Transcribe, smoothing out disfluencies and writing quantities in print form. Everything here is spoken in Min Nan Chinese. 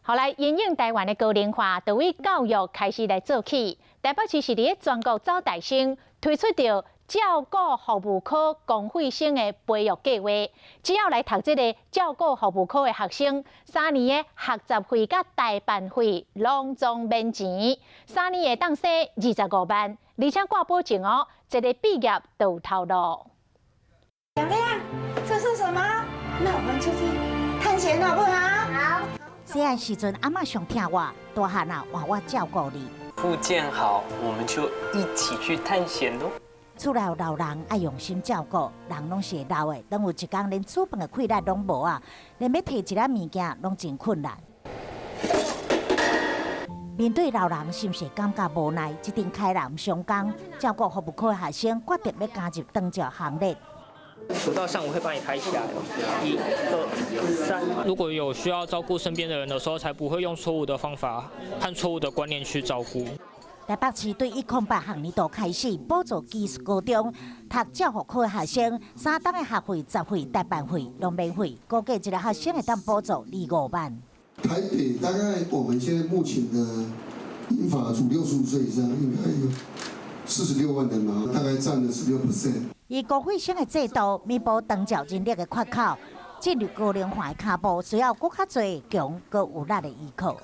後來因應台灣的高齡化，就為教育開始來做起。台北市是佇咧全國走大先推出著照顧服務科公費生的培育計劃，只要來讀這个照顧服務科的學生，3年的學習費佮代辦費攏總免錢，三年會當省25萬，而且掛保證哦，一个畢業就有頭路。亮亮，這是什麼？那我們出去探險好不好？好。細漢時陣，阿嬤上疼我，大漢啊換我照顧你。復健好，我們就一起去探險囉。厝內老人愛用心照顧，人攏是會老的，當有一天連煮飯的氣力攏無啊，連欲提一粒物件攏真困難。面對老人，是毋是感覺無奈？這陣開南雙江照顧服務科的學生決定欲加入長照行列。數到三我會幫你拍起來，一、二、三。如果有需要照顧身邊的人的時候，才不會用錯誤的方法和錯誤的觀念去照顧。台北市對108學年度開始補助技術高中讀照護科的學生，3冬的學費、雜費、代辦費攏免費，估計一个學生會當補助25萬。台北大概我們現在目前的銀髮族65歲以上，應該有46萬人嘛，大概佔了16%。以公費生的制度彌補長照人力的缺口，進入高齡化的跤步，需要閣較濟強閣有力的依靠。